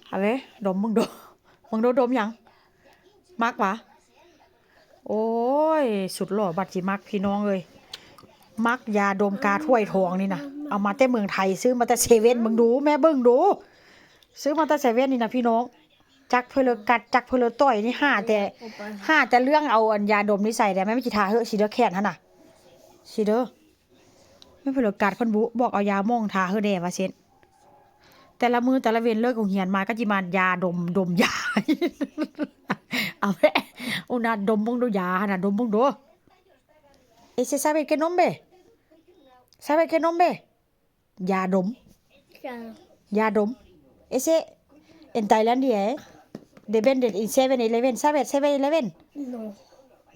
ເອົາເດ້ ດົມເບິ່ງດູ ເບິ່ງດູດົມຫຍັງ? ມັກຫວາ? ໂອ້ຍ ສຸດຫຼໍ່ບັດຊິມັກ ພີ່ນ້ອງເອີຍ ມັກຢາດົມກາຖ້ວຍທອງນີ້ນະ ເອົາມາແຕ່ເມືອງໄທ ຊື້ມາແຕ່ເຊເວັ່ນ ເບິ່ງດູ ແມ່ເບິ່ງດູ ຊື້ມາແຕ່ເຊເວັ່ນນີ້ນະ ພີ່ນ້ອງ ຈັກເພິ່ນລະກັດ ຈັກເພິ່ນລະຕ່ອຍນີ້ ຫາແຕ່ ຫາແຕ່ເລື່ອງເອົາອັນຢາດົມນີ້ໃສ່ແດ່ ແມ່ນຊິທາເຮີະ ຊິເດີ ແຂນຫັ້ນນະ ຊິເດີ ແມ່ນເພິ່ນລະກັດ ເພິ່ນບອກເອົາຢາໝອງທາເຮີະແດ່ວ່າຊັ້ນ. ແຕ່ລະມື້ແຕ່ລະເວັນເລີກໂຮງຮຽນມາກໍຊິມາຢາດົມ ດົມຢາ ເອົາແຫຼະ ອຸນາ ດົມເບິ່ງດູຢາຫັ້ນນະ ດົມເບິ່ງດູ. Ese sabe qué nombre? Sabe qué nombre? ຢາດົມ ຢາດົມ ຢາດົມ. Ese en Tailandia, eh, de venden en Seven Eleven. Sabe Seven Eleven? No.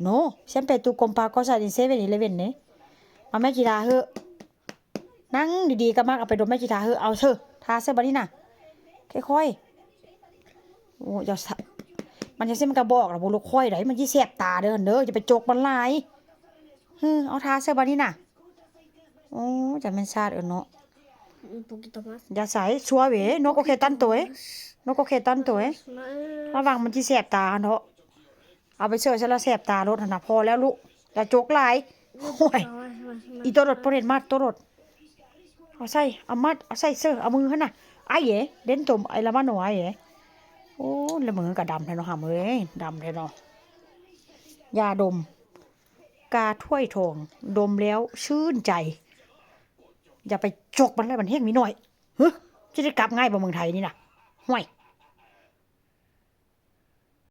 No, siempre tú compras cosas en Seven Eleven, eh. ມາ ແມ່ຊິທາເຮີະ ນັ່ງດີໆ ກໍມັກເອົາໄປດົມ ແມ່ຊິທາເຮີະ ເອົາເຊີ ທາເຊີບາດນີ້ນະ ຄ່ອຍໆ ໂອ້ ຢ່າ ມັນຈັ່ງຊີ້ມັນກໍບອກລະບໍ່ລູກ ຄ່ອຍໃດ ມັນຊິແສບຕາເດີຫັ້ນເດີ ຢ່າໄປຈົກມັນຫຼາຍ ເອີ ເອົາທາເຊີບາດນີ້ນະ ໂອ້ ຈັກແມ່ນຊາດເອີເນາະ Un poquito más. ຢ່າໃສ່ suave, no coge tanto, eh, no coge tanto, eh. Más. ລະວັງມັນຊິແສບຕາຫັ້ນເທາະ ເອົາໄປເຊີຊະລະແສບຕາໂລດຫັ້ນນະ ພໍແລ້ວລູກ ຢ່າຈົກຫຼາຍ ໂອ້ຍ Más, más, más, ອີໂຕລົດ más. ໂຕເດັດ ມັດໂຕລົດ ເອົາໃສ່ ເອົາມັດ ເອົາໃສ່ເຊີ ເອົາມືຫັ້ນນະ aire, dentro, ai la mano, aire. ໂອ້ ລະມືກໍດຳແທ້ເນາະ ຫຳເອີຍ ດຳແທ້ເນາະ ຢາດົມ ກາຖ້ວຍທອງ ດົມແລ້ວຊື່ນໃຈ ຢ່າໄປຈົກມັນເລີຍ ມັນແຮງມີນ້ອຍ ຫຶ ຊິໄດ້ກັບງ່າຍບໍ່ເມືອງໄທນີ້ນະ ຫ້ວຍ